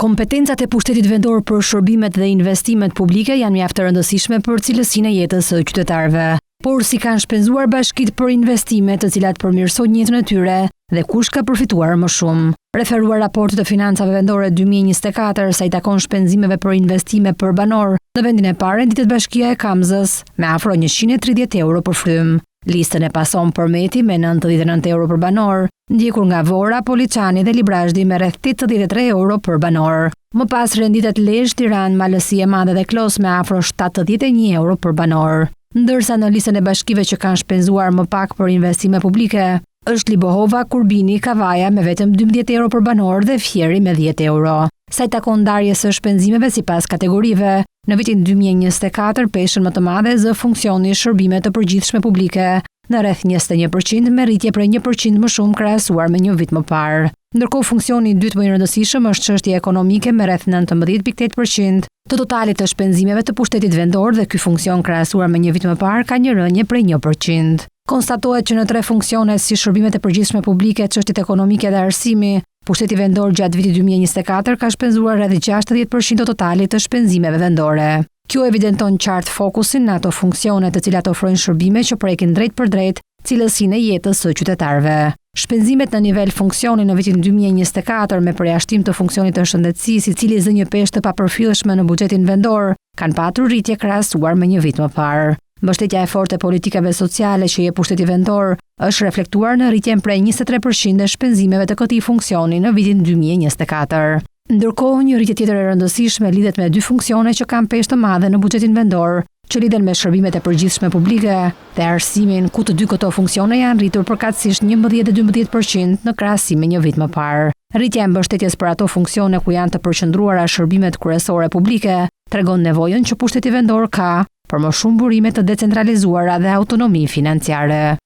Kompetencat e pushtetit vendor për shërbimet dhe investimet publike janë mjaft të rëndësishme për cilësinë e jetës së qytetarëve. Por si kanë shpenzuar bashkitë për investime të cilat përmirësojnë jetën e tyre dhe kush ka përfituar më shumë? Referuar raportit të financave vendore 2024, sa i takon shpenzimeve për investime për banor, në vendin e parë renditet bashkia e Kamzës me afro 130 euro për frymë. Listën e pason Përmeti me 99 euro për banor, ndjekur nga Vora, Poliçani dhe Librazhdi me rreth 83 euro për banor. Më pas renditet Lezhë, Tiranë, Malësi e Madhe dhe Klos me afro 71 euro për banor. Ndërsa në listën e bashkive që kanë shpenzuar më pak për investime publike, është Libohova, Kurbini, Kavaja me vetëm 12 euro për banor dhe Fieri me 10 euro. Sa i takon ndarjes së shpenzimeve sipas kategorive, në vitin 2024 peshën më të madhe zë funksioni shërbime të përgjithshme publike, në rreth 21% me rritje prej 1% më shumë krahasuar me një vit më parë. Ndërkohë funksioni i dytë më i rëndësishëm është çështje ekonomike me rreth 19.8% të totalit të shpenzimeve të pushtetit vendor dhe ky funksion krahasuar me një vit më parë ka një rënie prej 1%. Konstatohet që në tre funksione si shërbimet e përgjithshme publike, çështjet ekonomike dhe arsimi, pushteti vendor gjatë vitit 2024 ka shpenzuar rreth 60% të totalit të shpenzimeve vendore. Kjo evidenton qartë fokusin në ato funksione të cilat ofrojnë shërbime që prekin drejtpërdrejt cilësinë e jetës së qytetarëve. Shpenzimet në nivel funksioni në vitin 2024 me përjashtim të funksionit të shëndetësisë, i cili zë një peshë të papërfillshme në buxhetin vendor, kanë patur rritje krahasuar me një vit më parë. Mbështetja e fortë e politikave sociale që jep pushteti vendor është reflektuar në rritjen prej 23% e shpenzimeve të këtij funksioni në vitin 2024. Ndërkohë, një rritje tjetër e rëndësishme lidhet me dy funksione që kanë peshë të madhe në buxhetin vendor, që lidhen me shërbimet e përgjithshme publike dhe arsimin, ku të dy këto funksione janë rritur përkatësisht 11 dhe 12% në krahasim me një vit më parë. Rritja e mbështetjes për ato funksione ku janë të përqendruara shërbimet kryesore publike tregon nevojën që pushteti vendor ka për më shumë burime të decentralizuara dhe autonomi financiare.